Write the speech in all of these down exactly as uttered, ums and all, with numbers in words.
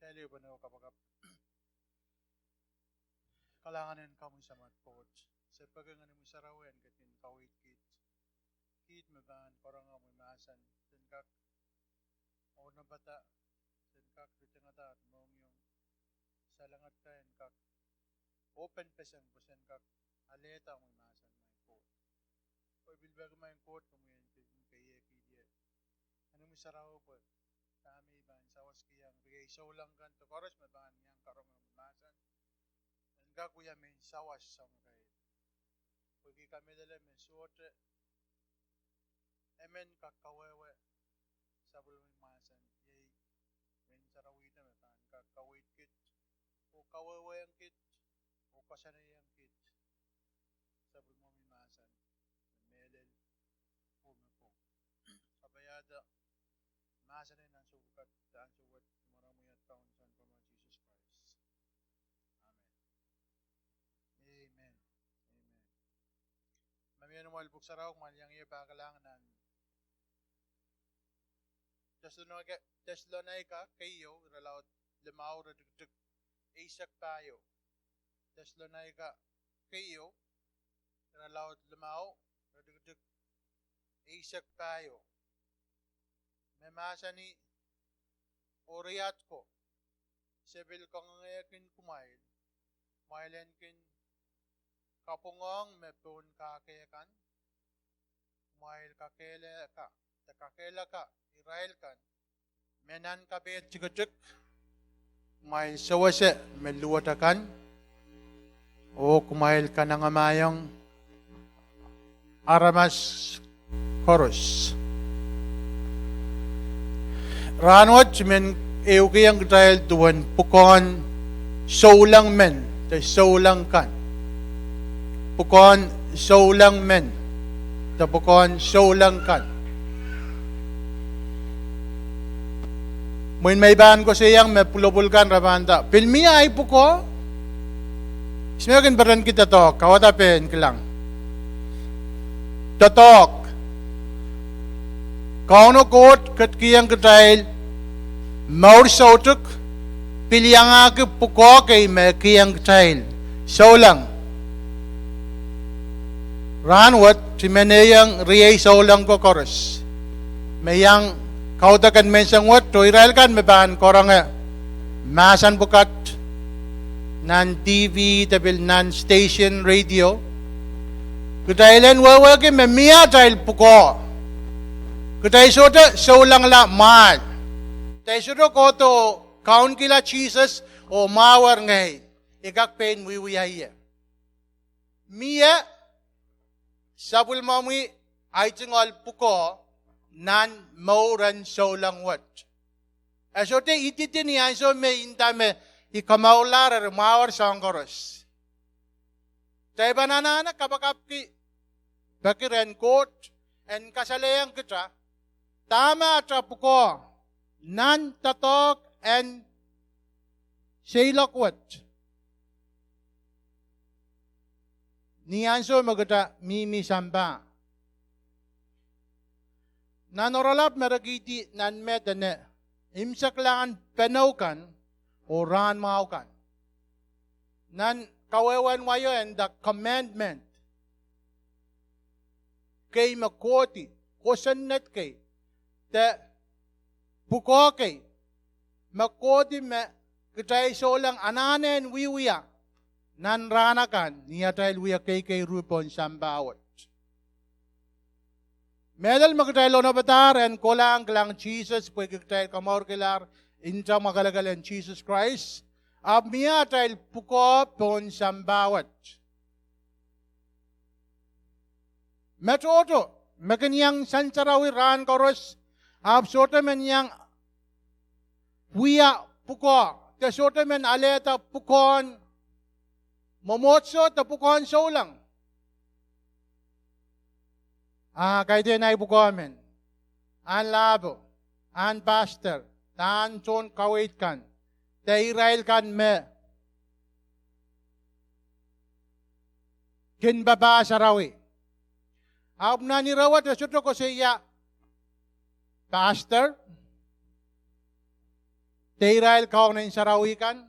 Eri pwehn kapakap. Kalahngan en komwi Samat Koht, se peki Ngehnomwi Sarawi en ketin kaweid kiht, kiht me pahn karonge omwi mahsen, sen kak onopada, sen kak ritingada mohngiong, salengatail en kak open peseng pwe sen kak alehda omwi mahsen, maing Koht. Pwe pil peki maing Koht komwi en ketin keiehkihda Ngehnomwi Sarawi pwe dahme I pahn sawaskiong riei souleng kan de koaros me pahn iang karonge omwi mahsen, en kak wia mehn sawas sang irail. Pwehki I kamehlele me sohte emen kak kawehwe sapwellimomwi mahsen, iei Ngehn Sarawi me pahn kak kaweid kiht, oh kawehwehiong kiht, oh koasoanehdi kiht sapwellimomwi mahsen, me mehlel oh me pwung. Kapaiada mahsen en ansou pwukat, ansou wet, ni mwaren Kaun Sounkomour Sises Krais. Amen. Amen. Amen. Ma mie nan mwail Pwuhk Sarawi, kumwail iang ie pahkalahng nan Tesalonika, Tesalonika keieu, irelaud limau, iretikitik eisek pahieu. Tesalonika keieu, irelaud limau, iretikitik eisek pahieu. Me mahsanih, O riat ko, se pil kangoangehkin kumwail, kumwail en kin kapwungohng me pohn kahke kan, kumwail kakehlaka, de kakehlaka irail kan me nan kapehd tikitik, kumwail sewese me luwet akan, oh kumwail kanengamahiong aramas koaros. Rahnwet I men ehukihong kitail duwen pwukoahn souleng men de souleng kan. Pwukoahn souleng men de pwukoahn souleng kan. Mwein me I pahn koasoiaiong me pwulopwul kan re pahn nda, pil mie ahi pwukoa? I sohte kin perenki doadoahk, kauwada pehn kilang. Doadoahk. Kauno Koht ketkihong kitail mour soutuk, pil iangahki pwukoa kei me kihong kitail souleng. Rahnwet I men ehiong riei souleng ko koaros me iang kaudok en menseng wet oh irail kan me pahn karonge mahsen pwukat nan TV de pil nan station radio. Kitail en wehwehki me mie atail pwukoa. Kitail sohte soulengla mwahl. Kitail sohte kohdo kaunkihla Sises oh mwahuer ngehi, I kak pein wiewia ie. Mie sapwellimomwi ahi tungoal pwukoa nan mour en souleng wet. E sohte ididi ni ansou me I nda me I kamourlahr eri mwahuer soahng koaros. Kitail pahn anahne kapakapki peki rehn Koht en kasalehiong kita dahme ata pwukoa nan doadoahk en seiloak wet. Ni ansou me kita mihmi sampah, nan oaralap me rekihdi nan me dene imwisekla en penou kan oh rahnmwahu kan. Nan kawehwehn waio e nda commandment kei me kohdi, kosonned kei, de pwukoa kei me kohdi me kitail souleng anahne en wiewia nan rahn akan ni atail wia keikeiru pohn sampah wet. Mehlel me kitail onopadahr en kohlahng kilang Sises pwehki kitail kamourkilahr nta mwakelekel en Sises Krais, ahpw mie atail pwukoa pohn sampah wet. Me tohto me kin iang sansarawi rahn koaros, ahpw sohte men iang wia pwukoa, de sohte men alehda pwukoahn mwomwohdiso de pwukoahn souleng. Ah, kaidehn ahi pwukoa men, ahn lahpo, ahn pastor, de ahn tohn kaweid kan, de irail kan me kin papah sarawi. Ahpw nan ire wet e sohte koasoia pastor, de irail kaun en sarawi kan.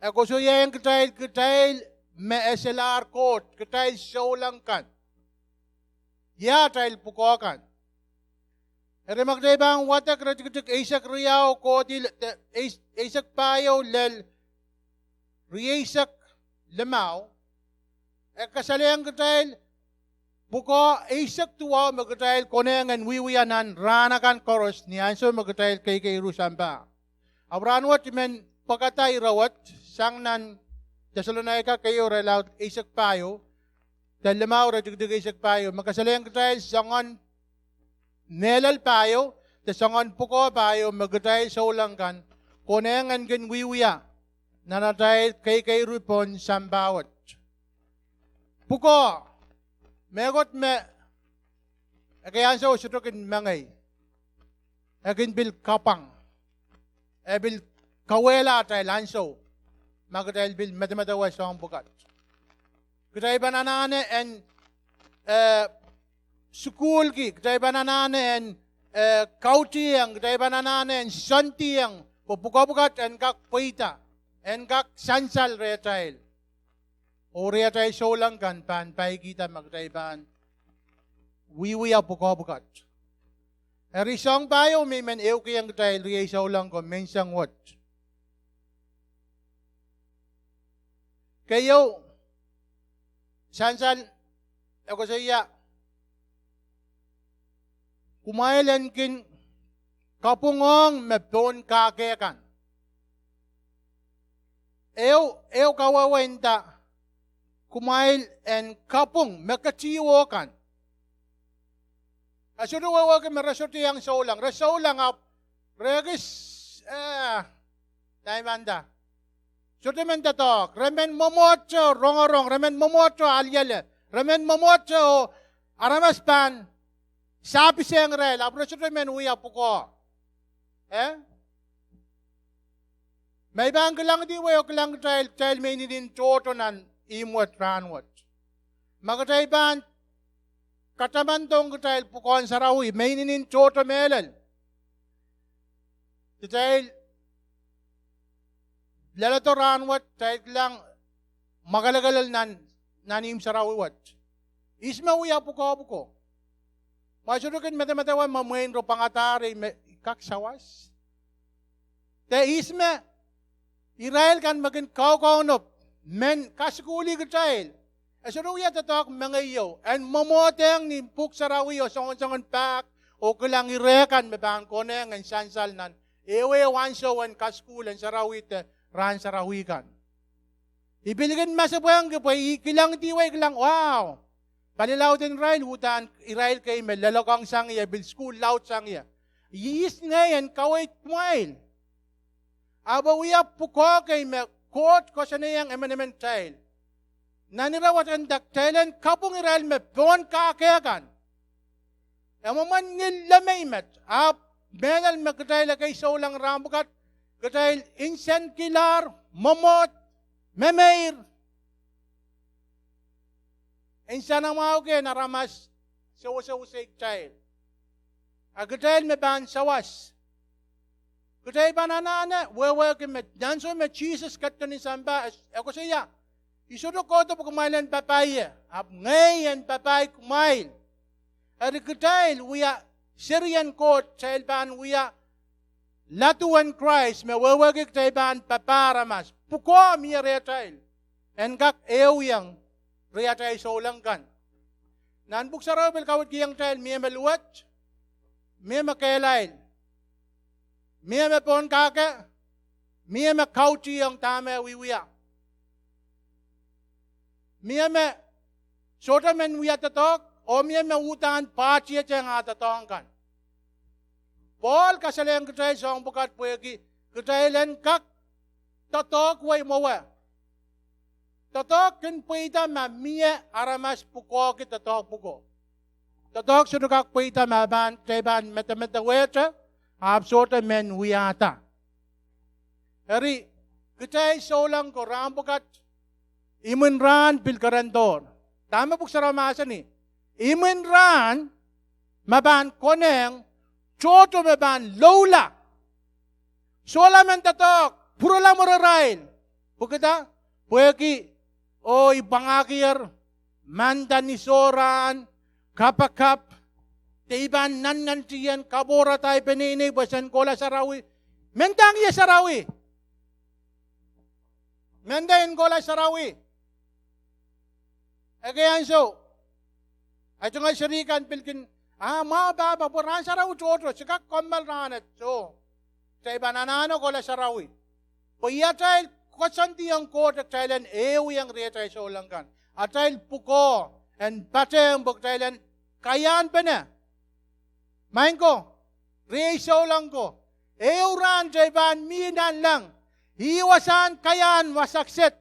E koasoiaiong kitail, kitail me eselahr Koht, kitail souleng kan. Ia atail pwukoa kan? Eri ma kitail pahn wadek iretikitik eisek riau kohdi, eis-, eisek pahieu lel rieisek limau, e kasalehiong kitail pwukoa eisek duwau me kitail konehng en wiewia nan rahn akan koaros ni ansou me kitail keikeiru sampah. Ahpw rahnwet I men pwekada ire wet, sang nan Tesalonaika keieu, irelaud eisek pahieu, de limau, iretikitik eisek pahieu, me kasalehiong kitail soangen mehlel pahieu, de soangen pwukoa pahieu me kitail souleng kan konehng en kin wiewia nan atail keikeiru pohn sampah wet. Pwukoa, mehkot me ekei ansou sohte kin mengei, e kin pil kapwang, e pil kauwehla atail ansou, ma kitail pil medemedewe soahng pwukat. Kitail pahn anahne en, eh, sukuhlki, kitail pahn anahne en, eh, kautieng, kitail pahn anahne en soandiong, pwe pwukoa pwukat en kak pweida, en kak sansal rehtail. Oh riatail souleng kan pahn paikihda ma kitail pahn wiewia pwukoa pwukat. Eri soahng pahieu me I men ehukihong kitail riei souleng ko menseng wet. Keieu, sansal, e koasoia, kumwail en kin kapwungohng me pohn kahke kan. Ehu, ehu kawehwe nda kumwail en kapwung me ketihwo kan. E sohte wehwehki me re sohte iang souleng, re souleng ahpw re ekis, eh, dahme I pahn nda, sohte men doadoahk, re men mwomwohdiso rongorong, re men mwomwohdiso aliale, re men mwomwohdiso aramas pahn sahpisehng irail, ahpw re sohte men wia pwukoa. Eh? Ma I pahn kilangdiwei oh kilang kitail, kitail me inenen tohto nan ihmw wet rahnwet, ma kitail pahn katamandohng kitail pwukoahn sarawi me inenen tohto mehlel, kitail leledo rahnwet, kitail kilang mwakelekelel nan, nan ihmw sarawi wet. Ihs me wia pwukoa pwuko? Ma sohte kin medemedewe me mwein re pwangadahr me I kak sawas. De ihs me irail kan me kin kaukaunop, men kasukuhlih kitail. E sohte wia doadoahk mengei ieu en mwomwohdehng ni pwuhk sarawi oh soangosoangen pahk oh kilang ire kan me pahn konehng en sansal nan ehu ehu ansou en kasukuhl en sarawi de rahn sarawi kan. I pil kin masepwehngki pwe I kilangdiwei, kilang, wow, palilaud en irail uhdahn irail kei me loalokong sang ie, pil sukuhl laud sang ie. Ihs ngehi en kaweid kumwail? Ahpw e wia pwukoa kei me Koht koasoanehiong emenemen kitail nan ire wet, e nda kitail en kapwung irail me pohn kahke kan. E mwomwen ngihl lemei met, ahpw mehlel me kitail ekei souleng rahn pwukat, kitail nsenkilahr, mwomwohd, memeir, nsenamwahuki en aramas sewesewese kitail. A kitail me pahn sawas, kitail pahn anahne wehwehki me nan ansou me Sises ketido nin sampah, e koasoia, I sohte kohdo pwe kumwail en papah ie, ahpw ngehi en papah kumwail. Eri kitail wia serien Koht, kitail pahn wia ladu en Krais me wehwehki kitail pahn papah aramas, pwukoa mie rehtail, en kak ehuiong riatail souleng kan. Nan pwuhk sarawi pil kaweidkihong kitail mie me luwet, mie me kehlail, mie me pohn kahke, mie me kautihong dahme e wiewia, mie me sohte men wia doadoahk, oh mie me uhdahn pahtieteng ah doadoahk kan. Pohl kasalehiong kitail soahng pwukat pwehki kitail en kak doadoahk wei mwowe. Doadoahk kin pweida ma mie aramas pwukoahki doadoahk pwuko. Doadoahk sohte kak pweida ma pahn, kitail pahn medemedewehte ahpw sohte men wiahda. Eri, kitail souleng ko rahn pwukat, imwin rahn pil kerendohr. Dahme pwuhk sarawi mahsanih? Imwin rahn me pahn konehng tohto me pahn loula. Sohla men doadoahk, pwurala mwurerail. Pwekida? Pwehki, oh, I pwangahkier, manda ni sohrahn, kapakap, de I pahn nannantihong kapohrada ei peneinei pwe sen kohla sarawi. Mendahki ie sarawi. Menda en kohla sarawi. Ekei ansou, ahi tungoal seri kan pil kin, ah, mwahu pahpa pwe rahn sarawi tohto, se kak kommoal rahnwet, soh. Kitail pahn anahne kohla sarawi. Pwe iei atail koasoandiong Koht, kitail en ehuiong riatail souleng kan. Atail pwukoa en patehng pwe kitail en kaiahnpene. Maing ko, riei souleng ko, ehu rahn kitail pahn mih nanleng, ih wasahn kaiahn wasa kiset,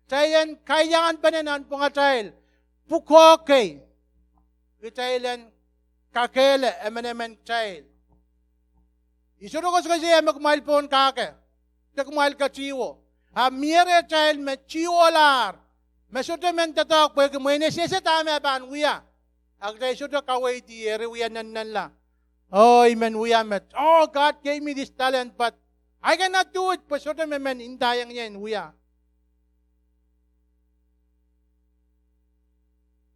kitail en kaiahnpene nanpwungatail pwukoa kei. Kitail en kakehlaka emenemen kitail. I sohte koasoakoasoia me kumwail pohn kahke, de kumwail ketihwo. Ahpw mie rehtail me tiwolahr, me sohte men doadoahk pwehki mwein e sehse dahme e pahn wia. A kitail sohte kaweidih, eri wia nennenla. Oh, I men wia met. Oh, God gave me this talent, but I cannot do it, pwe sohte me men ndaiong ie en wia.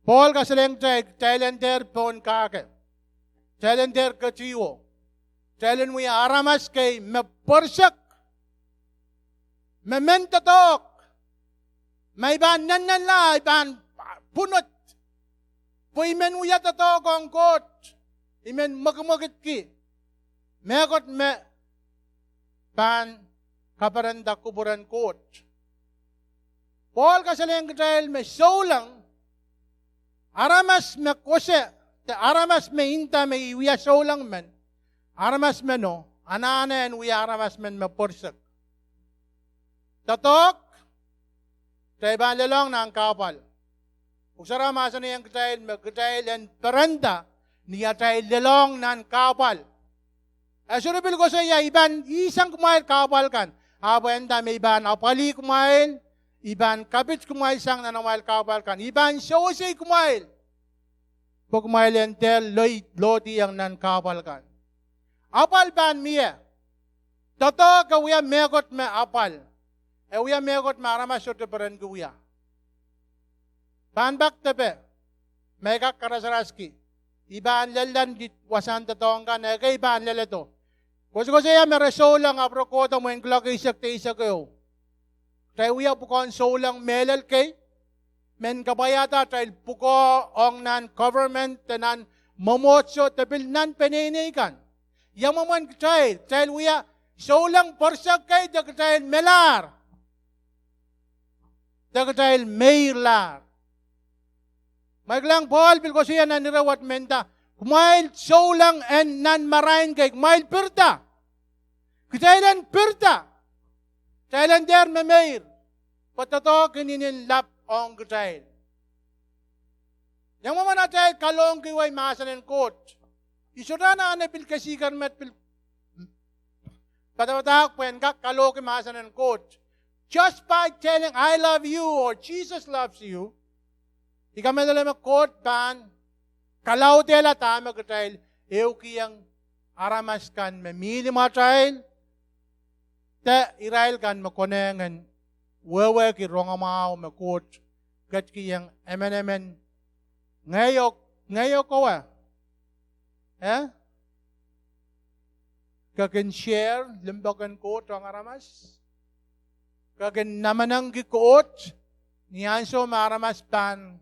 Pohl kasalehng kitail, kitail en dehr pohn kahke, kitail en dehr ketihwo, kitail en wia aramas kei me pwerisek, me men doadoahk, me I pahn nennenla, I pahn pwunod, pwe I men wia doadoahk ong Koht, I men mwekimwekidki mehkot me pahn kaperenda kupwuren Koht. Pohl kasalehng kitail me souleng, aramas me koasoia, de aramas me nda me I wia souleng men, aramas meno anahne en wia aramas men me pwerisek. Doadoahk, kitail pahn lelohng nan kahpwal. Pwuhk Sarawi mahsanihong kitail me kitail en perenda ni atail lelohng nan kahpwal. E sohte pil koasoia I pahn ihsang kumwail kahpwal kan, ahpw e nda me I pahn apwalih kumwail, I pahn kapit kumwail sang nan amwail kahpwal kan, I pahn sewese kumwail pwe kumwail en dehr loi, lohdiong nan kahpwal kan. Apwal pahn mie. Doadoahk e wia mehkot me apwal. E wia mehkot me aramas sohte perenki wia. Pahn pak depe me I kak karasaraski. I pahn lella ni wasahn doadoahk kan, ekei pahn leledo. Koasokoasoia me re souleng ahpw re kohdo mwein kuloak eisek de eisek ehu. Kitail wia pwukoahn souleng mehlel kei, men kapwaiada atail pwukoa ong nan government de nan mwomwohdiso de pil nan peneinei kan. Ia mwomwen kitail? Kitail wia souleng pwerisek kei de kitail melahr, de kitail meirlahr. Kumwail kilang Pohl pil koasoia nan ire wet me nda, kumwail souleng en nan marain kei, kumwail pirida. Kitail en pirida. Kitail en dehr memeir, pwe doadoahk inenen lap ong kitail. Ia mwomwen atail kalohkihwei mahsen en Koht? I sohte anahne pil kesiker met pil padapadahk pwehn kak kalohki mahsen en Koht. Just by telling, I love you, or Jesus loves you, I kamehlele me Koht pahn kalaudehla dahme kitail ehukihong aramas kan me mih limwatail, de irail kan me konehng en wehwehki rongamwahu me Koht ketikihong emenemen. Ngehi oh, ngehi oh kowe, eh? Ke kin share limpoak en Koht ong aramas? Ke kin namenengki Koht ni ansou me aramas pahn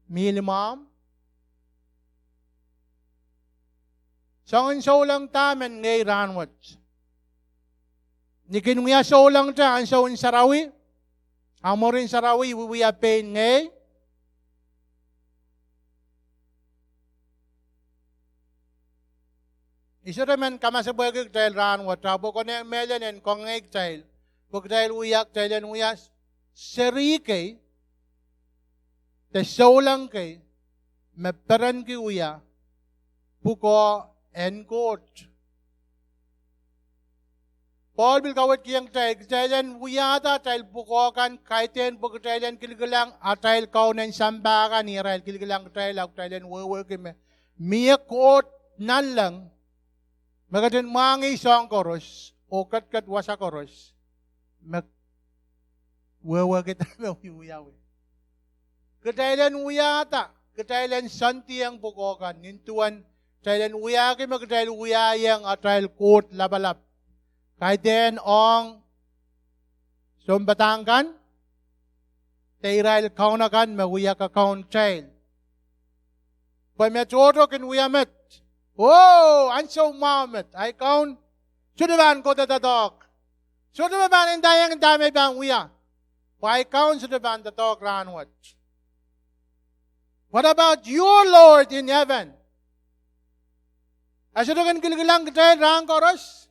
mih limwahmw? Soangen souleng da men ngehi rahnwet? Ni kin wia soulengte ansou en sarawi, a mwurin sarawi I wiewia pein ngehi? I sohte men kamasepwehki kitail rahnwet, ahpw e konehng mehlel en kangoangei kitail pwe kitail wia, kitail en wia seri kei de souleng kei me perenki wia pwukoa en Koht. Pohl pil kaweidkihong kitail, kitail en wiahda atail pwukoa kan kaidehn pwe kitail en kilikilang atail kaun en sampah kan, ni arail kilikilang kitail, ahpw kitail en wehwehki me mie Koht nanleng me ketin mwahngih soahng koaros oh ketiket wasa koaros me wehwehki dahme wiwiawi. Kitail en wiahda, kitail en soandiong pwukoa kan nin duwen kitail en wiahki me kitail wiahiong atail koht lapalap. Kaidehn ong sounpadahk kan, de irail kaun akan me wia kakaun kitail. Pwe me tohto kin wia met. Oh, ansou mwahu met. Ahi kaun sohte pahn kohdo doadoahk. Sohte me pahn ndaiong dahme I pahn wia. Pwe ahi kaun sohte pahn doadoahk rahnwet. What about your Lord in heaven? E sohte kin kilkilang kitail rahn koaros?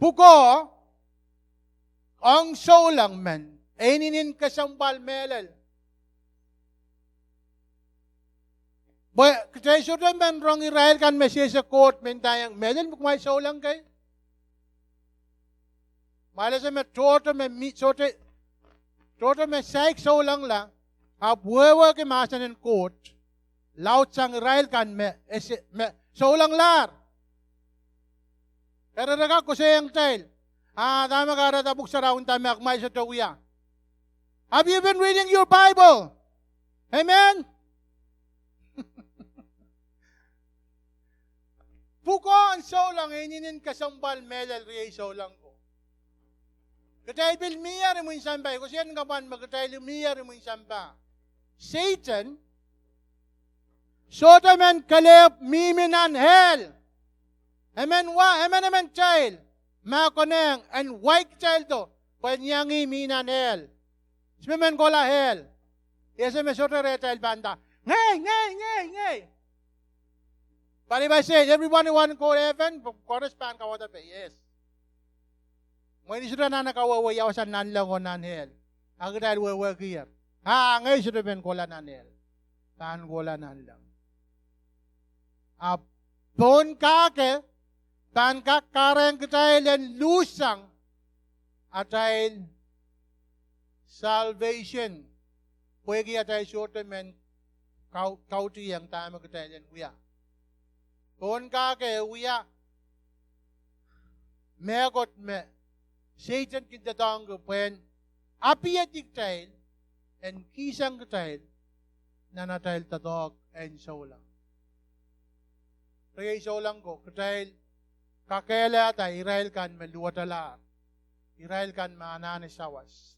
Pwukoa ong souleng men e inenen kesempwal mehlel. Pwe kitail sohte men rong irail kan me sehse koht me ndaiong, mehlel me kumwail souleng kei. Kumwail ese me tohto me mi, sohte, tohto me saik soulengla, ahpw wehwehki mahsen en Koht laudsang irail kan me, ese, me soulenglahr. Eri re kak koasoiong kitail, ah, dahme kahrehda Pwuhk Sarawi nda me kumwail sohte wia. Have you been reading your Bible? Amen. Pwukoa en souleng e inenen kesempwal mehlel riei souleng ko. Kitail pil mie eri imwin sampah, I koasoia ni kapwan me kitail mie eri imwin sampah. Sehdan sohte men kelehpw mihmi nan hell. Emen wa, emen emen kitail ma konehng en wai kitaildo pwe en iang ih mi nan hell. Ihs me men kohla hell? I ese me sohte rehtail pahn nda, ngehi, ngehi, ngehi, ngehi. But if I say, everyone want to go to heaven, koaros pahn kauwada pei, yes. Mwein I sohte anahne kawehwe ia wasa nanleng oh nan hell. A kitail wehwehkier, ah, ngehi sohte men kohla nan hell. Pahn kohla nanleng. Ahpw pohn kahke pahn kak kahrehiong kitail en luhssang atail salvation, pwehki atail sohte men kau-, kautieng dahme kitail en wia. Pohn kahke e wia mehkot me Sehdan kin doadoahngki pwehn apiedi kitail, en kihsang kitail nan atail doadoahk en souleng. Riei souleng ko, kitail kakehlahda irail kan me luwetalahr, irail kan me anahne sawas.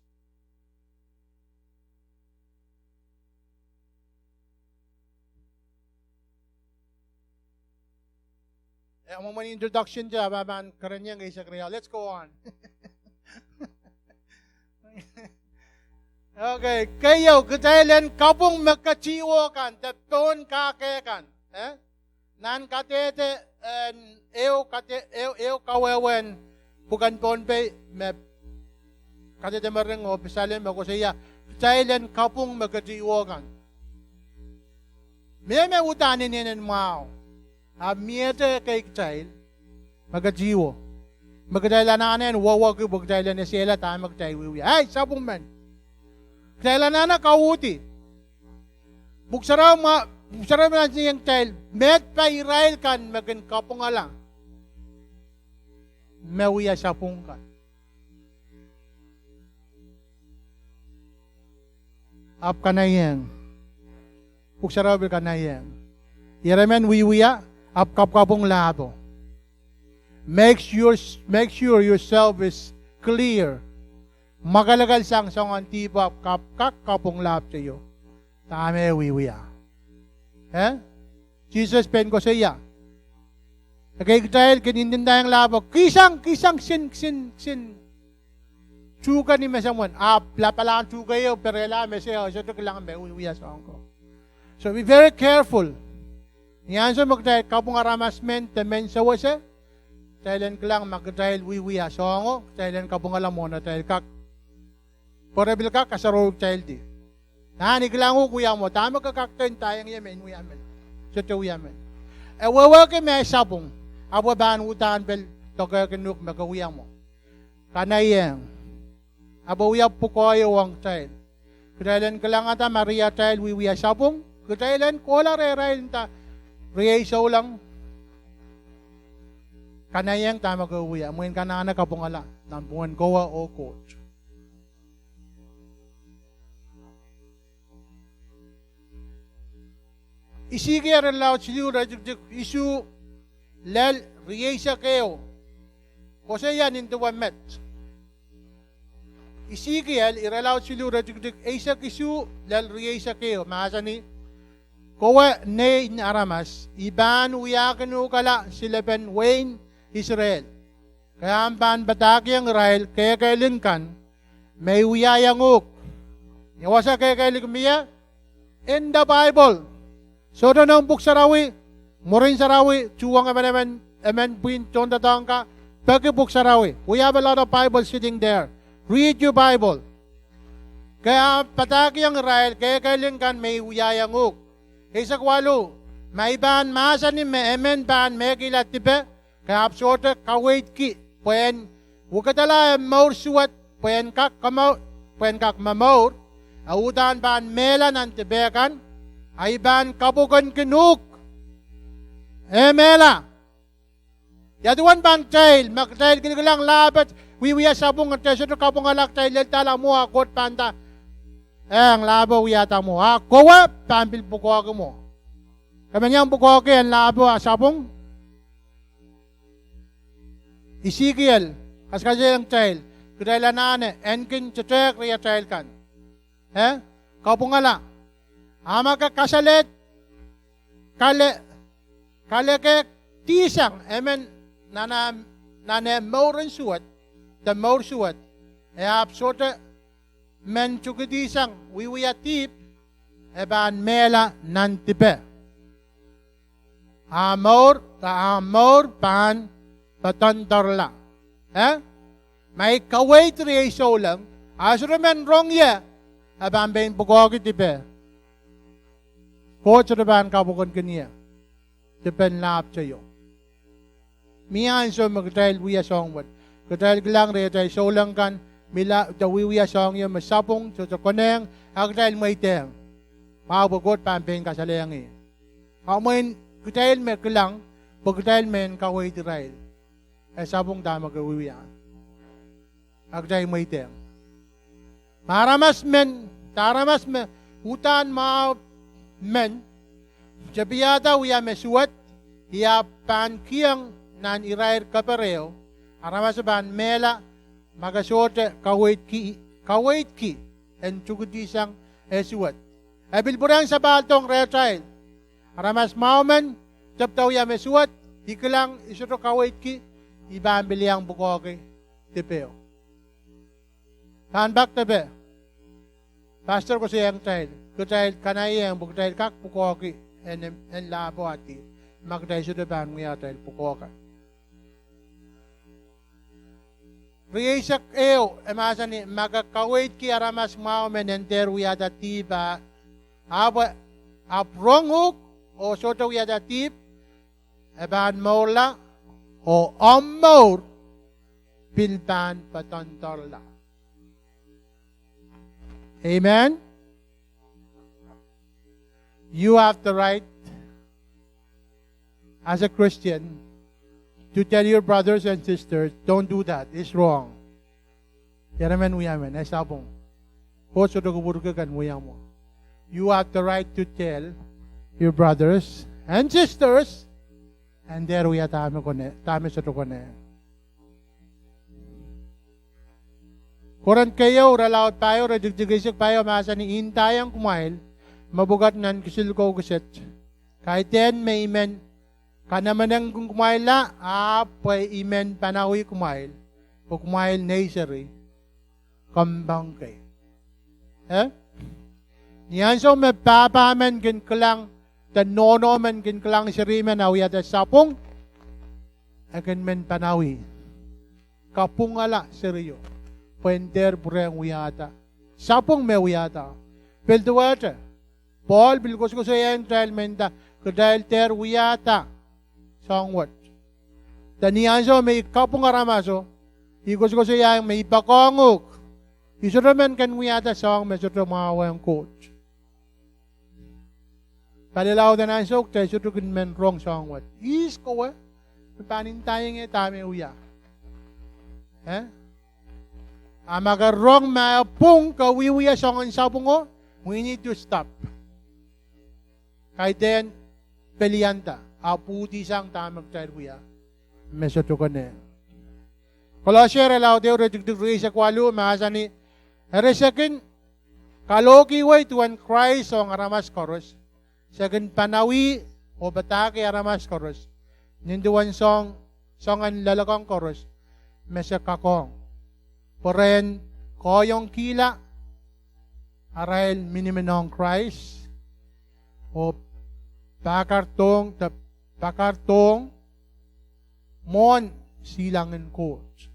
Eh, mwomwen introduction te, ah pahn kerenieng eisek riau. Let's go on. Okay, keieu, kitail en kapwung me ketihwo kan de pohn kahke kan, eh? Nan kadehde, eh, ehu kade-, ehu, ehu kawehwehn pwuken Pohnpei me kadehde mering oh pisalem me koasoia kitail en kapwung me ketihwo kan. Mie me uhdahn inenen mwahu, ahpw miehte ekei kitail me ketihwo, me kitail anahne en wehwehki pwe kitail en esehla dahme kitail wiewia. Ei, sapwung men. Kitail anahne kauhdi. Pwuhk Sarawi ma-, Pwuhk Sarawi mahsanihong kitail, meid pa irail kan me kin kapwungala me wia sapwung kan. Ahpw kanaiehng, Pwuhk Sarawi pil kanaiehng, ire men wiewia ahpw kapwkapwung lahpo. Make sure, make sure yourself is clear. Mwakelekel sang soangen dihpo ahpw kap-, kak kapwung lahpw teio dahme wiewia. Eh? Sises pein koasoia, ekei kitail kin ndinda lahpo, kihsang, kihsang kisin, kisin, kisin tuhke ni mesomwen, ahpw lapalahn tuhke ieu perehla mese, e sohte kilang me wiewia soahng ko. So be very careful. Ni ansou me kitail kapwung aramas men de mehn sewese, kitail en kilang ma kitail wiewia soahngo, kitail en kapwungala mwohn atail kak, pwe re pil kak kasarohki kitaildi. Nan I kilang uhk wia mwo, dahme ke kak kin ndaiong ie me I wia men? Sohte wia men. E wehwehki me e sapwung, ahpw e pahn uhdahn pil dokehkin uhk me ke wia mwo. Kanaiehng. Ahpw e wia pwukoa ieu ong kitail. Kitail en kilangada ma riatail wiewia sapwung, kitail en kohla rehrail nda, Riei souleng, kanahieng dahme ke wia, mwein ke anahne kapwungala nan pwungen kowe oh Koht. Isikiel irelaud siluh iretikitik isuh lel rieisek ehu koasoia nin duwe met. Isikiel irelaud siluh iretikitik eisek isuh lel rieisek ehu mahsanih, Kowe nein aramas, I pahn wiahkin uhkala silepen wehin Israel. Ke ahpw pahn padahkihong irail kehkehlin kan me I wiahiong uhk. Ni wasa kehkehlik mie? In the Bible. Sohte noumw pwuhk sarawi, mwurin sarawi, tuhwong emenemen, emen pwihn tohndoadoahk ka, peki pwuhk sarawi. We have a lot of Bible sitting there. Read your Bible. Ke ahpw padahkihong irail kehkehlin kan me I wiahiong uhk. Eisek waluh, ma I pahn mahsanih me emen pahn mehkihla dipe, ke ahpw sohte kaweidki pwehn wekidala eh mour suwed pwehn kak momour, e uhdahn pahn mehla nan dipe kan, a I pahn kapwukenkin uhk, e mehla. Ia duwen pahn kitail, ma kitail kilkilang lahpo wiewia sapwung, kitail sohte kapwungala, kitail lel dahla mwo, a Koht pahn nda, eng lahpo wiahda mwo, a kowe pahn pil pwukoahki mwo. Ke men iang pwukoahki en lahpo a sapwung? Isikiel kasakasalehiong kitail, kitail anahne en kin tetehk riatail kan. Eh, kapwungala. A ma ke kasale, kale, kaleke dihsang emen nan ah, nan eh mour en suwed, de mour suwed, e ahpw sohte men tukidihsang wiewia dihp, e pahn mehla nan dipe. Ah mour, ah mour pahn poadoandoarala. Eh? Ma I kaweid riei souleng, a sohte men rong ie, e pahn pein pwukoahki dipe. Koht sohte pahn kapwukenkin ie dipen lahpw teio. Mie ansou me kitail wia soahng wet. Kitail kilang riatail souleng kan, mihla de wiewia soahng ieu me sapwung sohte konehng, a kitail mweidehng. Mwahu pwe Koht pahn pein kasalehiong ih. A mwein kitail me kilang, pwe kitail men kaweid irail. E sapwung dahme ke wiewia. A kitail mweidehng. Ma aramas men, de aramas me uhdahn mwahu men, tepiada wia me suwed, I ahpw pahn kihong nan irair keper ehu, aramas pahn mehla, ma ke sohte kaweidki, kaweidki en tukidihsang eh suwed. E pil pwurehng sapahldohng rehtail. Aramas mwahu men, tepda wia me suwed, I kilang, I sohte kaweidki, I pahn pil iang pwukoahki dipeo. Pahn pak depe. Pastor koasoiaiong kitail, kitail kanaieng pwe kitail kak pwukoahki en, en lahpo ah dihp, ma kitail sohte pahn wia atail pwukoa kan. Rieisek ehu, e mahsanih, ma ke kaweidki aramas mwahu men en dehr wiahda dihp, a, ahpw, ahpw rong uhk, oh sohte wiahda dihp, e pahn mourla, oh omw mour pil pahn poadoandoarala. Amen. You have the right as a Christian to tell your brothers and sisters, don't do that, it's wrong. Ieremen wia men, e sapwung. Koht sohte kupwurki ke en wia mwo. You have the right to tell your brothers and sisters, en dehr wia dahme kone, dahme sohte kone. Korint keieu, irelaud pahieu, iretikitik eisek pahieu mahsanih, I ndaiong kumwail, mepwukat nan kisinlikou kiset, kaidehn me I men kanamanengkin kumwailla, ahpw pwe I men panawih kumwail, pwe kumwail nei seri, kompoakei. Eh? Ni ansou me pahpa men kin kilang, de nohno men kin kilang seri men ah wiahda sapwung, e kin men panawih, kapwungala serio, pwe en dehr pwurehng wiahda sapwung me wiahda. Pil duwehte, Pohl pil koasokoasoiaiong kitail me nda kitail dehr wiahda soahng wet. De ni ansou me I kapwung aramaso, I koasokoasoiaiong me I poakohng uhk. I sohte men kin wiahda soahng me sohte mwahuwehn Koht. Palilaud en ansou kitail sohte kin men rong soahng wet. Ihs kowe me pahn ndaiong ie dahme e wia? Eh? A ma ke rong ma e pwung ke wiewia soangen sapwungo, we need to stop. Kaidehn pelianda, ahpw pwuhdi sang dahme kitail wia me sohte konehng. Kolose irelaud ehu, iretikitik rieisek waluh, mahsanih: Eri se kin kalohkiwei duwen Krais ong aramas koaros, se kin panawih oh padahkih aramas koaros, nin duwen soang, soangen loalokong koaros me se kakohng, pwe re en koahiongkihla arail miniminiong Krais, oh pakairdohng, de pakairdohng mwohn silangin Koht.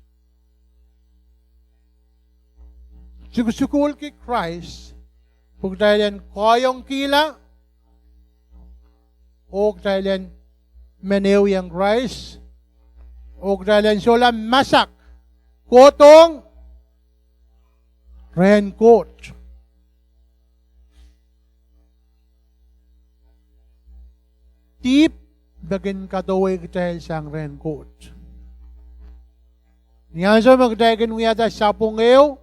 Sukusukuhlki Krais pwe kitail en koahiongkihla, oh kitail en men ehuiong Krais, oh kitail en solahr masak kohdohng rehn Koht. Dihp me kin kadohwei kitail sang rehn Koht. Ni ansou me kitail kin wiahda sapwung ehu,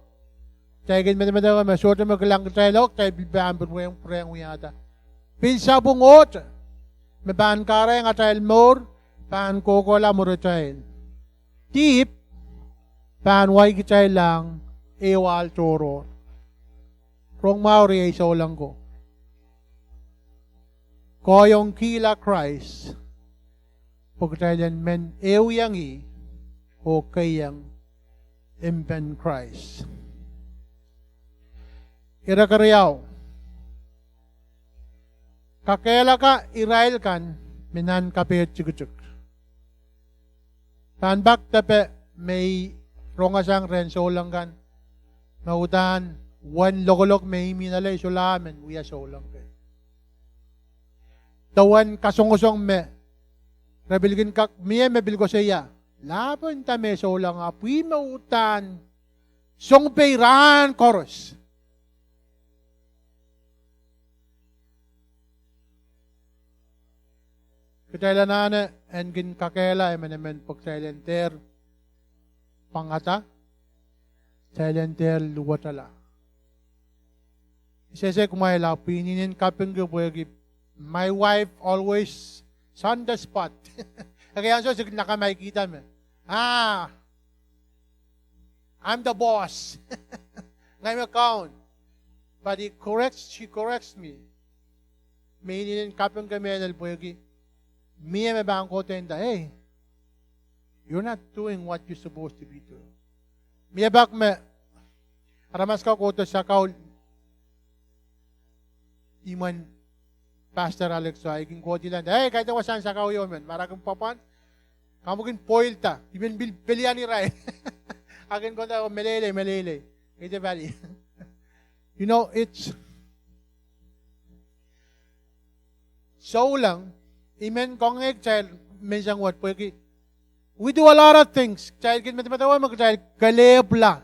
kitail kin medemedewe me sohte me kilang kitail o kitail pil pahn pil rehn, rehn wiahda. Pil sapwung ohte me pahn kahrehiong atail mour pahn kohkohla mwuritail. Dihp pahn wai kitail lahng ehu ahl tohrohr. Rong mwahu riei souleng ko. Koahiongkihla Krais pwe kitail en men ehuiong ih oh keiong impen Krais. Ire keriau, kakehlaka irail kan me nan kapehdtikitik. Pahn pak depe me I rongehsang rehn souleng kan me uhdahn wen lokolok me I mih loale I solahr men wia souleng kei, de wen kasongosong me re pil kin kak mie me pil koasoia, lahpo nda me souleng, ahpw ih me uhdahn song pei rahn koaros. Kitail anahne en kin kakehla emenemen pwe kitail en dehr pwangada, kitail en dehr luwetala. I sehse kumwail, ahpw I inenen kapingki pwehki my wife always on the spot. Ekei ansou se kin nakamaikihda me, ah, I'm the boss. Ngehi me kaun. But he corrects, she corrects me. Me I inenen kapingki mehlel pwehki mie me pahn kohdo nda, hey, you're not doing what you're supposed to be doing. Mie pak me aramas kan kohdo sakau imwen Pastor Alex, so I kin kohdihla nda, hey, kaidehn wasahn sakau ieu men, ma re kin pwapwand, kamwekid boilda, I men pil pelian irail. I kin kohda, oh, meleilei, meleilei. Kaidehn pali. You know, it's souleng, I men kangoange kitail menseng wet pwehki we do a lot of things. Kitail kin medemedewe me kitail kelehpwla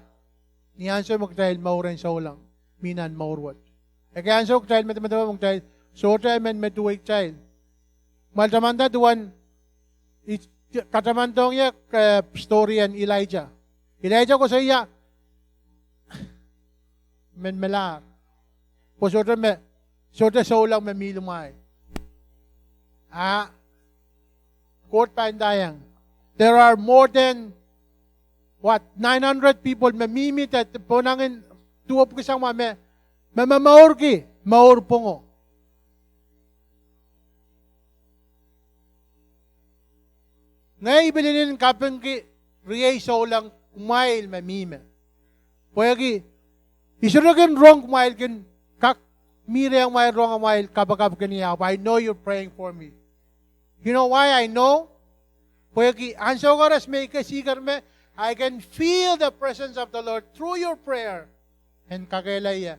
ni ansou me kitail mour en souleng mi nan mour wet. Ekei ansou kitail medemedewe me kitail sohte men medewe kitail. Kumwail tamanda duwen, I katamandohng ie, eh, story en Elijah. Elijah koasoia men melahr, pwe sohte me, sohte souleng me mi limwahil. A Koht pahn ndaiong, there are more than, what, nine hundred people me mihmi de pohnangin duwepwiki samwa me, me momourki mour pwungo. Ngehi pil inenen kapingki riei souleng, kumwail me mihmi, pwehki I sohte kin rong kumwail kin kak mi rehmwail rong amwail kapakap kin ie, but I know you're praying for me. You know why I know? Pwehki ansou koaros me I kesihker me, I can feel the presence of the Lord through your prayer. En kakehlaie,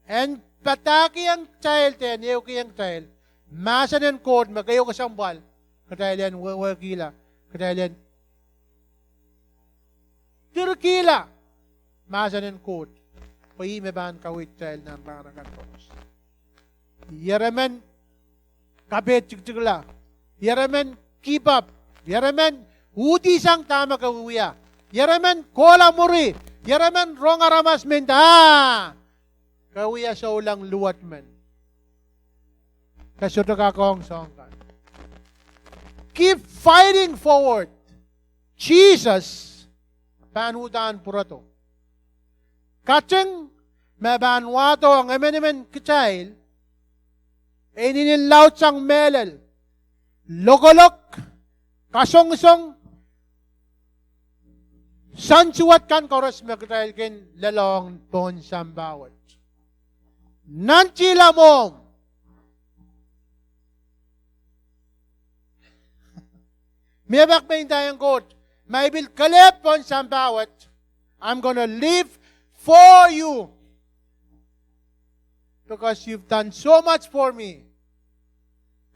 en padahkihong kitail de en ehukihong kitail mahsen en Koht me keieu kesempwal kitail en wehwehkihla, kitail en dirkihla mahsen en Koht, pwe ih me pahn kaweid kitail nan rahn akan koaros. Ieremen Kapehd tiktikla. Ieremen keep up. Ieremen uhdihsang dahme ke wiewia. Ieremen kohla mwuri. Ieremen rong aramas me nda, ah, ke wia souleng luwet men. Ke sohte kak ong soahng kan. Keep fighting forward. Sises pahn uhdahn pwurodo. Kating me pahn wahdo ong emenemen kitail, e inenen laudsang mehlel, lokolok, kasongosong, soansuwed kan koaros me kitail kin lelohng pohn sampah wet. Nantihla mwohmw. Mie pak me ndaiong Koht, ma I pil kelehpw pohn sampah wet, I'm gonna live for you. Because you've done so much for me.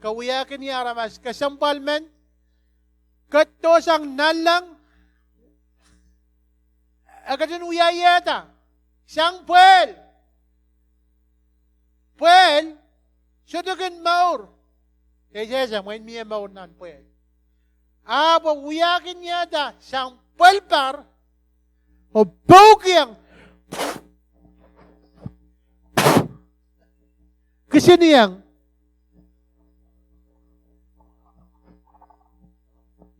Ke wiahkin ie aramas kesempwal men, ketidohsang nanleng, e ketin wiahiehda sang pwehl. Pwehl sohte kin mour. Esehse mwein mie mour nan pwehl. Ahpw e wiahkin ieda sang pwelpar, oh poukiong, kisiniong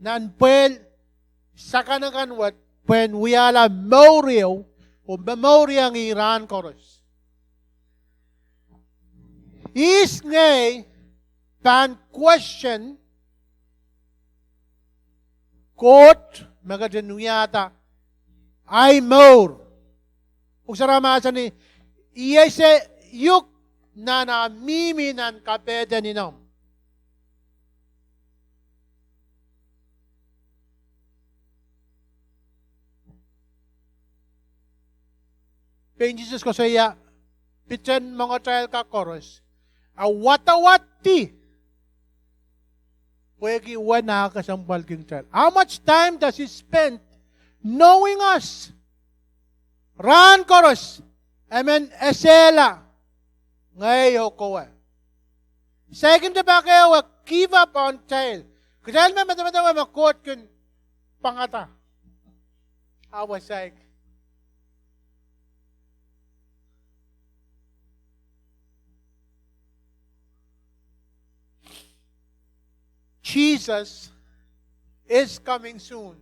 nan pwehl sakanakan wet, pwehn wiahla mour ehu, oh momouriong ih rahn koaros. Ihs ngehi pahn question Koht me ketin wiahda ahi mour? Pwuhk Sarawi mahsanih, I ese uhk nan ah mihmi nan kapehden inom. Pein Sises koasoia, piten mongetail kan koaros, e wadawad di pwehki uwen ah kesempwalki kitail. How much time does he spend knowing us? Rahn koaros e men esehla ngehi oh kowe. Saikinte pak ehu e give up on kitail. Kitail me medemedewe me Koht kin pangada, ahpw e saik. Jesus is coming soon.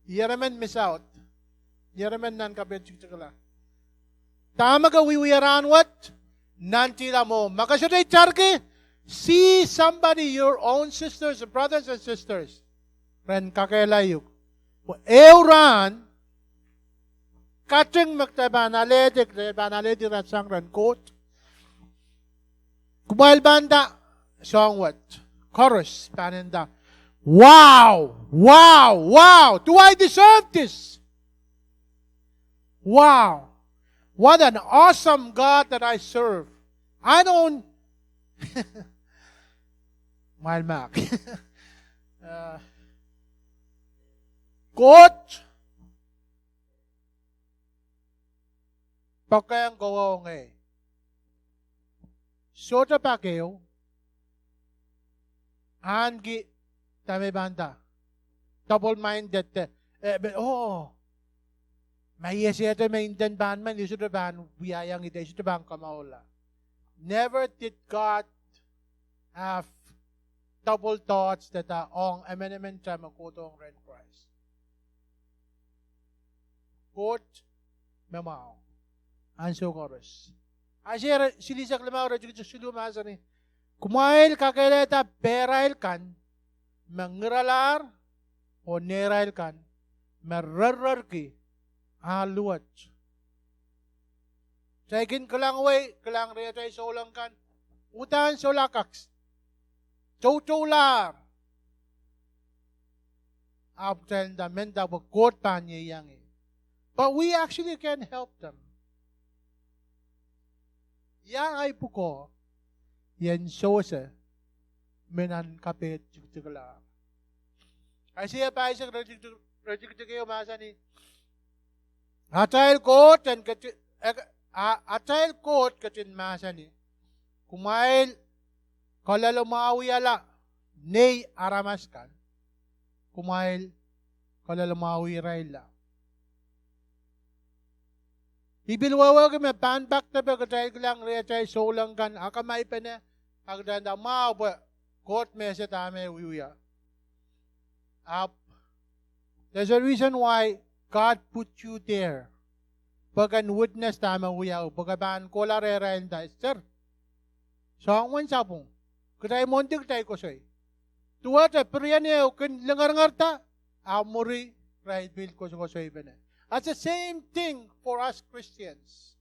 Ieremen miss out. Ieremen nan kapehd tiktikla. Dahme ke wiewia rahn wet, nantihla mwohmw. Ma ke sohte itarki, see somebody, your own sisters, brothers and sisters, ren kakehlail uhk. Pwe ehu rahn, kating me kitail pahn alehdi, kitail pahn alehdi irail sang rehn Koht. Kumwail pahn nda, soahng wet koaros pahn nda, wow, wow, wow, do I deserve this? Wow, what an awesome God that I serve. I don't, mwail mak. Koht poakehng kowe oh ngehi. Sohte pak ehu, ahneki dahme pahn nda, double minded de, oh, ma I esehte me I nten pahn men, I sohte pahn wiahiong ih de, I sohte pahn komourla. Never did God have double thoughts de dah ong emenemen dahme kohdohng rehn Krais. Koht me mwahu ansou koaros. Aiseia silihsek limau, iretikitik siluh mahsanih, kumwail kakehlada pehrail kan me ngiralahr oh nehrail kan me rerrerki ar luwet. Kitail kin kilangwei, kilang rehtail souleng kan, uhdahn sohla kak toutoulahr. Ahpw kitail nda, menda pwe Koht pahn ieiang ih. But we actually can help them. Ia ahi pwukoa? Ien sewese me nan kapehd tiktiklahr. Aiseia pahisek, iretikitik ehu mahsanih, atail Koht en keti-, atail Koht ketin mahsanih, kumwail kaloalamwahuwihala nei aramas kan, kumwail kaloalamwahuwirailla. I pil wehwehki me pahn pak depe kitail kilang rehtail souleng kan akamaipene, a kitail nda mwahu pwe Koht me ese dahme wiewia. Ahpw, there's a reason why God put you there. Pwe ken witness dahme wiawi, pwe ke pahn kohla rehrail nda, Esther, soahng wet sapwung, kitail mwohndi kitail koasoi. Duwehte pirien ehu kin lingeringerda, a mwuri irail pil koasokoasoipene. That's the same thing for us Christians.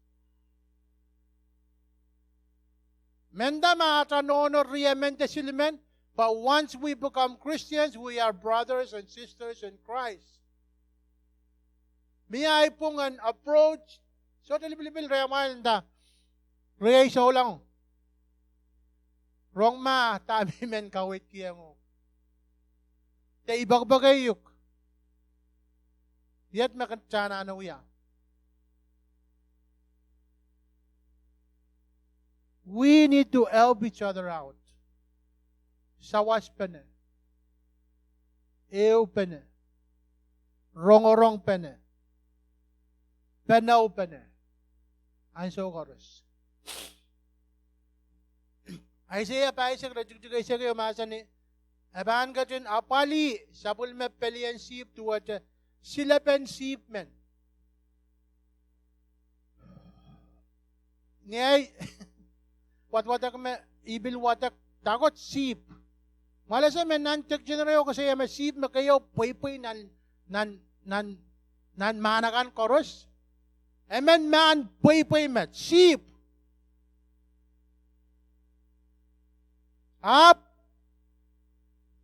Mendahte ma atail nohno riemen de silimen, but once we become Christians, we are brothers and sisters in Christ. Mie ahi pwungen approach, sohte lipilipil rehmwail nda, riei souleng, rong ma dahme I men kaweidkihong uhk, de I pekipekei uhk, iet me ke anahne wia. We need to help each other out. Sawaspene, ehupene, rongorongpene, penoupene, ansou koaros. Aiseia pahisek iretikitik eisek ehu mahsanih, e pahn ketin apwalih sapwellime pelien sihpw duwehte silepen sihpw men. Ngehi wadwadek me I pil wadek dakot sihpw. Mwoahl ese me nan dictionary o koasoia me sihpw me keieu pweipwei nan, nan, nan, nan mahn akan koaros. Emen mahn pweipwei met, sihpw. Ahpw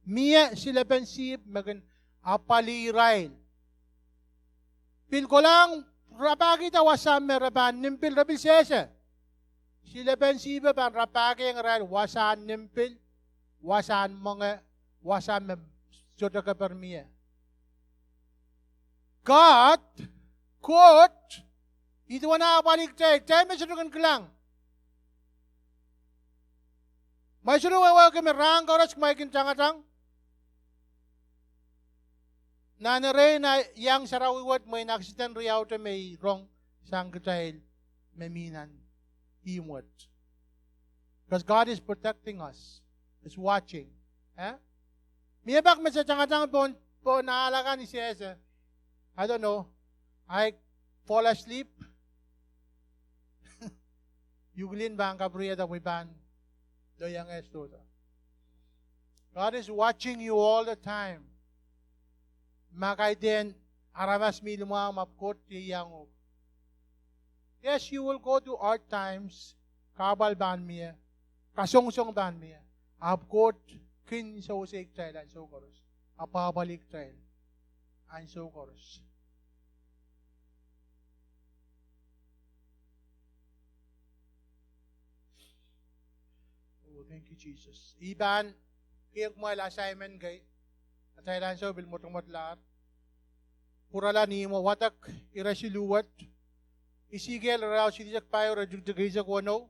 mie silepen sihpw me kin apwalih irail. Pil kolahng rapahkihda wasa me re pahn nim pil, re pil sehse. Silepen sihpw pahn rapahkiong irail wasahn nim pil, wasahn mwenge, wasa me sohte keper mie. Koht, Koht, I duwen apwalih kitail, kitail me sohte kin kilang. Kumwail sohte wehwehki me rahn koaros kumwail kin tangatang nan erein iang sarawi wet, mwein accident riaute me I rong sang kitail me mi nan ihmw wet. Because God is protecting us, is watching. Eh? Mie pak me se tangatang pohn, pohn ahl akan I sehse, I don't know, I fall asleep. Ukilin pahn kapwuriada pwe I pahn loieng eh sohte. God is watching you all the time. Ma kaidehn aramas mi limwahng, ahpw Koht ieiang uhk. Yes, you will go through hard times. Kahpwal pahn mie, kasongosong pahn mie. Ahpw Koht kin sewese kitail ansou koaros, apwapwalih kitail ansou koaros. Oh, thank you, Jesus. I pahn kihong kumwail assignment kei. Atail ansou pil mwotomwotlahr. Pwurala ni imwo, wadek ire siluh wet. Isikel irelaud silihsek pahieu iretikitik eisek weneu.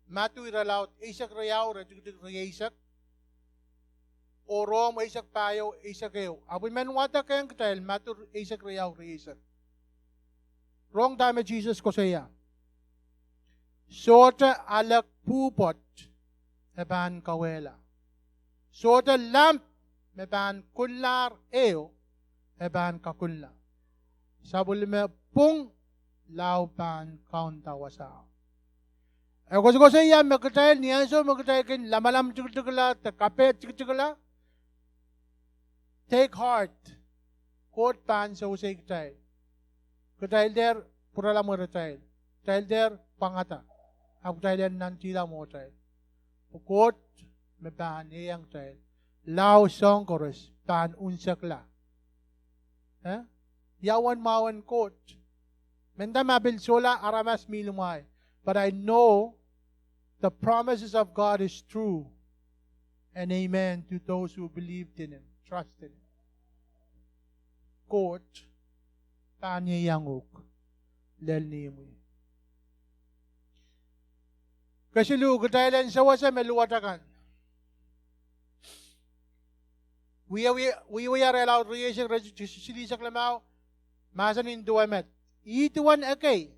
Madiu irelaud eisek riau iretikitik rieisek. Oh Rom eisek pahieu eisek ehu. Ahpw I men wadekohng kitail Madiu eisek riau rieisek. Rong dahme Sises koasoia: Sohte alek pwupwoat e pahn kauwehla. Sohte lamp me pahn kunlahr ehu e pahn kakunla. Sapwellime pwung lao pahn kaunda wasao. E koasokoasoia me kitail, ni ansou me kitail kin lamalam tikitikla de kapehd tikitikla, take heart. Koht pahn sewese kitail. Kitail dehr pwurala mwuretail. Kitail dehr pwangada. Ahpw kitail en nantihla mwohtail. Pwe Koht me pahn ieiang kitail. Lao soahng koaros pahn unsekla. Eh? Ia uwen mwahu en Koht? Mendahte ma pil solahr aramas mi limwahng. But I know the promises of God is true. And amen to those who believed in him, trust in him. Koht pahn ieiang uhk lel ni imwi. Kesiluh, kitail en sewese me luwet akan. Wiewia, wiewia reh laud rieisek, reh silihsek limau, mahsanih duwe met. Ih duwen ekei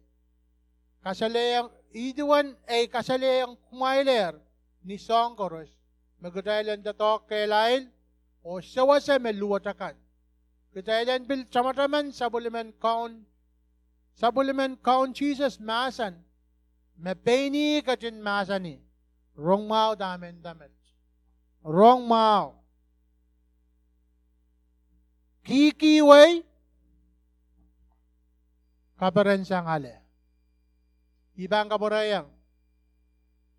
kasalehiong, ih duwen ei kasalehiong kumwailehr ni soahng koaros, me kitail en doadoahk kehlail oh sewese me luwet akan. Kitail en pil tamataman sapwellimen Kaun, sapwellimen Kaun Sises mahsen, me pein ih ketin mahsanih, rong mwahu dahme nda met. Rong mwahu. Kihkihwei, kaperensang ale. I pahn kapwurehiong.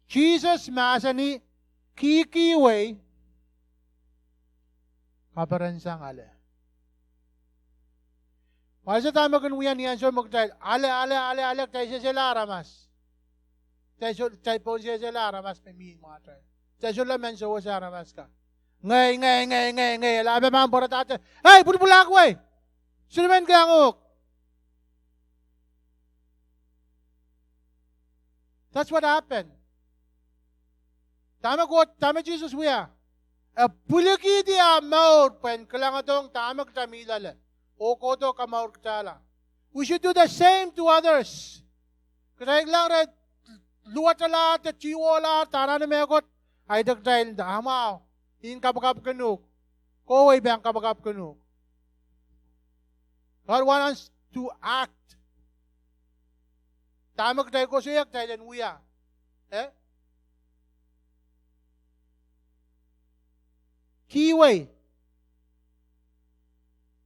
Sises mahsanih, kihkihwei, kaperensang ale. Wasa dahme kin wia ni ansou me kitail ale, ale, ale, ale, kitail sehsehla aramas. Kitail pohn sehsehla aramas me mihmi mwahu. Kitail sohla mehn sewese aramas kan. Ngehi, ngehi, ngehi, ngehi, ngehi, a lahpo pahn pwaradahte, ei, pwulopwul ahkei, sohte men kilang uhk. That's what happened. Dahme Koht, dahme Sises wia? E pwilikihdi ah mour pwehn kilangadohng dahme kitail mi loale, oh kohdo kamour kitailla. We should do the same to others. Kitail kilang re luwetalahr de tiwohlahr de anahne mehkot, ahi de kitail nda, ah mwahu, I en kapakapkin uhk. Kohwei, I pahn kapakapkin uhk. God wants us to act. Dahme kitail koasoia kitail en wia. Eh? Kihwei.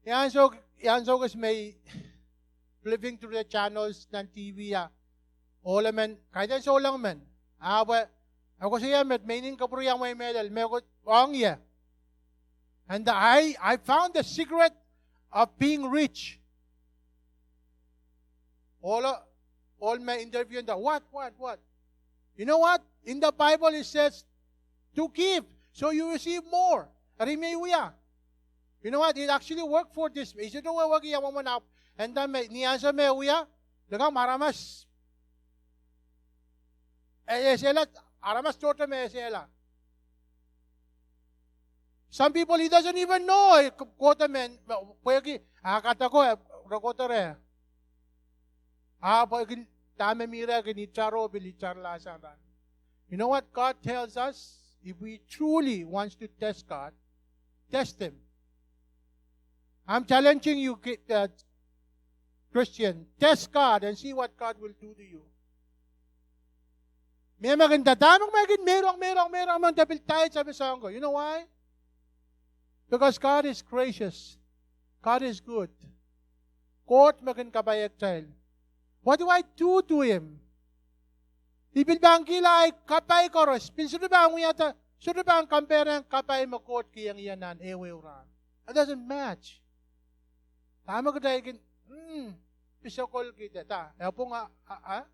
Ian so, ian so kis me I flipping through the channels nan T V a ohl emen, kaidehn souleng men, ahpw e koasoia met me I nin kapwuriamwei mehlel, me ko ong ie. And I, I found the secret of being rich. Ohl, ohl me interview nda, what, what, what? You know what? In the Bible it says to give, so you receive more. Eri me I wia. You know what? It actually worked for this. I sohte wehwehki ia mwomwen ahpw e nda me, ni ansou me e wia, likamw aramas, e esehla, aramas tohto me esehla. Some people, he doesn't even know, eh, k-, kohdo men, pwehki a kadoko, eh, re kohdo reh. Ah, pwehki dahme mi reh kin itar oh pil itarla sang rahn. You know what God tells us? If we truly wants to test God, test him. I'm challenging you, ki-, uh, Christian, test God and see what God will do to you. Mie me kin nda dahme kumwail kin meirong, meirong, meirong, me nda pil tithe me soahng ko. You know why? Because God is gracious. God is good. Koht me kin kapai kitail. What do I do to him? I pil pahn kihla ahi kapai koaros, pil sohte pahn wiahda, sohte pahn compare-ehng kapai me Koht kihong ie nan ehuehu rahn. It doesn't match. Dahme kitail kin, mm, pisokolkihda, e pwung a, a, a,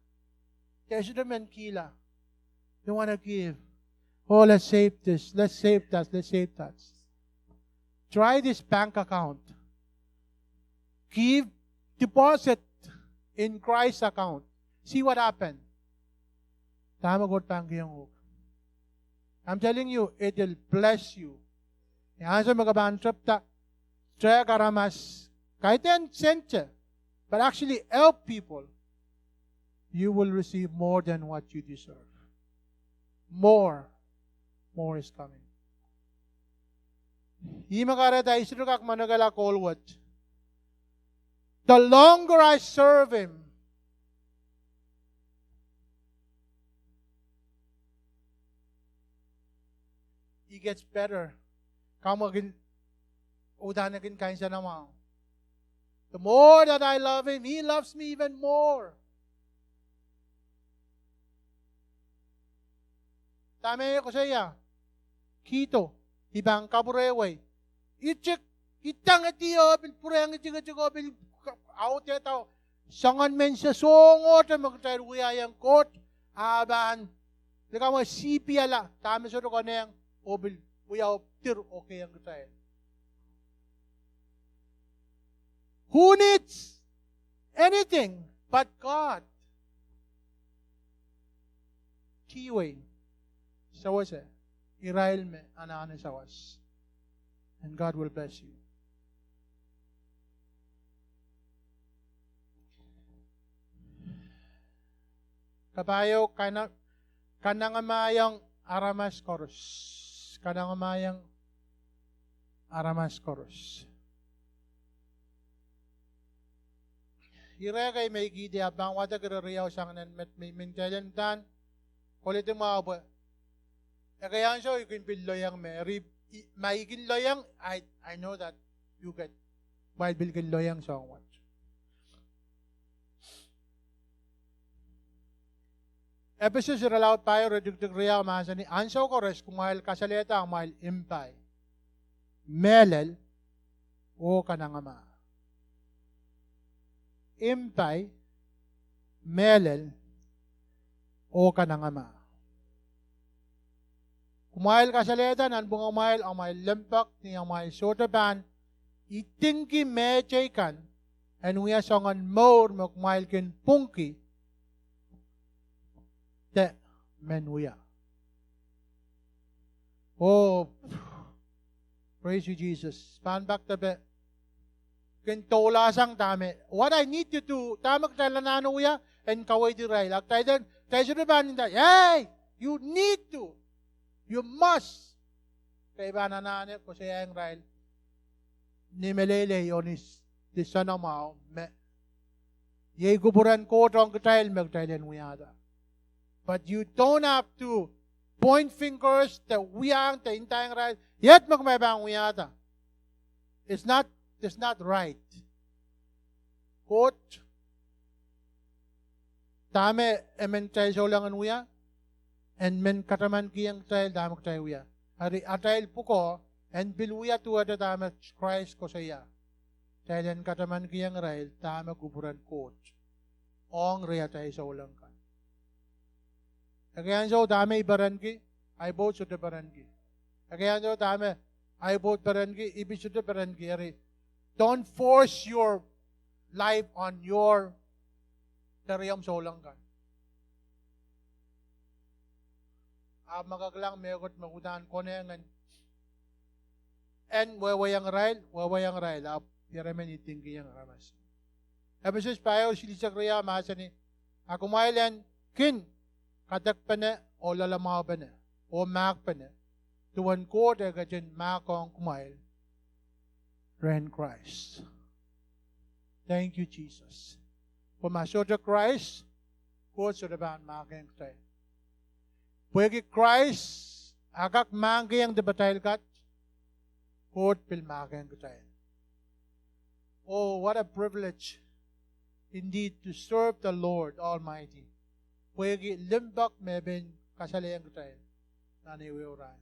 kitail sohte men kihla. They want to give. Oh, let's save this, let's save that, let's save that. Try this bank account. Give deposit in Christ's account. See what happen. Dahme Koht pahn kihong uhk. I'm telling you, it'll bless you. Ni ansou me ke pahn tepda, tehk aramas, kaidehn sente, but actually help people, you will receive more than what you deserve. More. More is coming. Ih me kahrehda I sohte kak manokehla koul wet. The longer I serve him, he gets better. Kamwakin, udahn e kin kansenamwahu. The more that I love him, he loves me even more. Dahme e koasoia? Kihdo, I pahn kapwurehwei. Itik, idangedi oh pil pwurehng itikitik oh pil ka-, audehda. Soangen mehn sehse soangohte me kitail wiahiong Koht, a pahn, likamw e sipiala dahme sohte konehng oh pil wia oh dir oh kihong kitail. Who needs anything but God? Kihwei, sewese, irail me anahne sawas. And God will bless you. Kapahieu, kana-, kanengamahiong aramas koaros. Kanengamahiong aramas koaros. Ire ekei me I kihdi, ahpw pahn wadek ire riau sang nan met me I men kitail en uhdahn koledi mwahu pwe ekei ansou I kin pil loiong me, eri, I, ma I kin loiong, I, I know that you get, kumwail pil kin loiong soang wet. Episos irelaud pahieu, iretikitik riau mahsanih, ansou koaros kumwail kasalehda amwail impai, mehlel, oh kanengama. Impai, mehlel, oh kanengama. Kumwail kasalehda nanpwungamwail amwail limpoak ni amwail sohte pahn idingki mehteikan en wia soangen mour me kumwail kin pwungki de men wia. Oh, praise you, Jesus. Pahn pak depe kin doulahsang dahme, what I need to do, dahme kitail anahne wia en kaweid irail. A kitail en, kitail sohte pahn nda, hey, you need to, you must. Kitail pahn anahne koasoiaiong irail ni meleilei oh ni s-, ni soanamwahu me iei kupwuren Koht ong kitail me kitail en wiahda. But you don't have to point fingers de wiahiong de indaiong irail, iet me kumwail pahn wiahda. It's not, it's not right. Koht, dahme e men kitail souleng en wia, en men katamankihong kitail dahme kitail wia. Eri atail pwukoa en pil wia duwehte dahme Krais koasoia. Kitail en katamankihong irail dahme kupwuren Koht ong riatail souleng kan. Ekei ansou dahme I perenki, ahi pwoud sohte perenki. Ekei ansou dahme ahi pwoud perenki, I pil sohte perenki. Eri, don't force your life on your, de riomw souleng kan. Ahpw ma ke kilang mehkot me uhdahn konehng en, en wehwehong irail, wehwehong irail, ahpw ire men idingkihong aramas. Episos pahieu silihsek riau mahsanih, a kumwail en kin kadekpene oh loalamwaupene oh mahkpene, duwen Koht e ketin mahkohng kumwail rehn Krais. Thank you, Jesus. Pwe ma sohte Krais, Koht sohte pahn mahkohng kitail. Pwehki Krais a kak mahkohng dipatail kat, Koht pil mahkohng kitail. Oh, what a privilege indeed to serve the Lord Almighty. Pwehki limpoak me e pein kasalehiong kitail nan ehuehu rahn.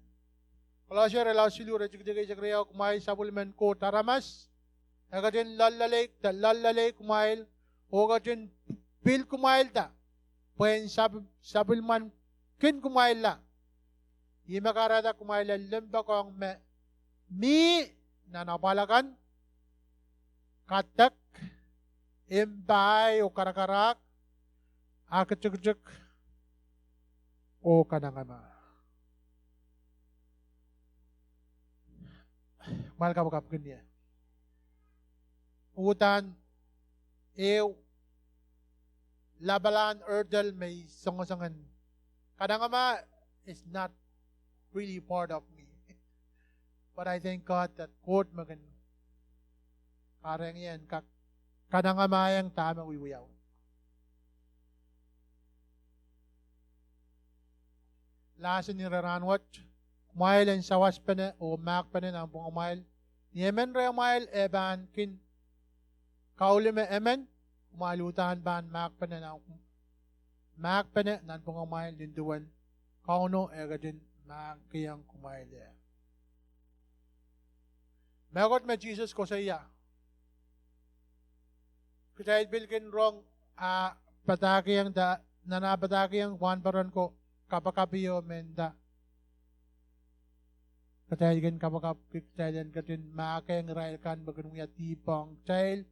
Kolosse irelaud siluh, iretikitik eisek riau, kumwail sapwellimen Koht aramas, e ketin loalloalei, de loalloalei kumwail, oh ketin pil kumwailda pwehn sap-, sapwellimankin kumwailla. Ih me kahrehda kumwail en limpoak ong me mi nan apwal akan, kadek, impai oh karakarahk, aktikitik, oh kanengama. Kumwail kapakapkin ie. Uhdahn ehu lapalahn hurdle me I songosong en, kanengama is not really part of me. But I thank God that Koht me kin kahrehiong ie en kak kanengamaiong dahme wiewiawi. Lahsen ire rahnwet, kumwail en sawaspene oh mahkpene nanpwungamwail. Ni emen rehmwail e pahn kin kaulime emen, kumwail uhdahn pahn mahkpene nan, mahkpene nanpwungamwail nin duwen Kauno e ketin mahkohng kumwail ie. Mehkot me Sises koasoia, kitail pil kin rong, ah padahkihong da, nan ah padahkihong wahnpoaron ko kapakapio me nda, kitail kin kapakapki kitail en ketin mahkohng irail kan me kin wia dihp ong kitail,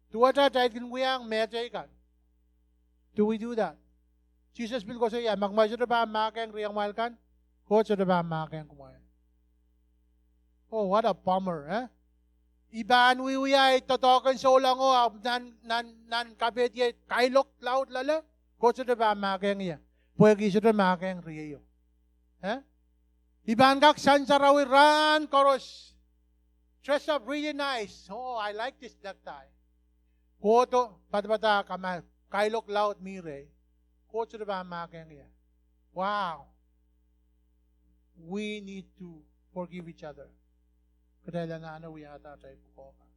duwehte atail kin wiahiong mehteikan. Do we do that? Sises pil koasoia, ma kumwail sohte pahn mahkohng riamwail kan, Koht sohte pahn mahkohng kumwail. Oh, what a bummer, eh? I pahn wiewia ei doadoahk en souleng o, ahpw nan, nan, nan kapehdiei kailok laud loale, Koht sohte pahn mahkohng ie, pwehki I sohte mahkohng rieio. Eh? I pahn kak sansarawi rahn koaros, dress up really nice. Oh, I like this necktie. Kohdo padapadahk ma kailok laud mi rehi, Koht sohte pahn mahkohng ie. Wow. We need to forgive each other. Kitail anahne wiahda atail pwukoa kan.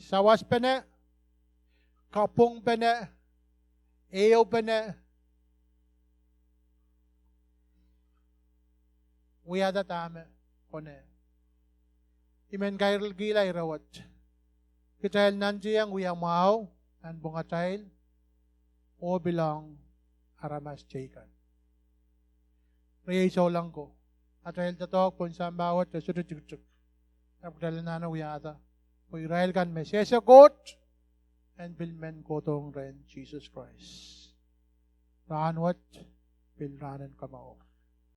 Sawaspene, kapwungpene, ehupene, wiahda dahme konehng. I men kairkihla ire wet. Kitail nantihong wia mwahu nan pwungatail oh pil ong aramas teikan. Riei souleng ko, atail doadoahk pohn sampah wet e sohte tikitik. Ahpw kitail anahne wiahda, pwe irail kan me sehse Koht, en pil men kohdohng rehn Sises Krais. Rahn wet pil rahn en komour.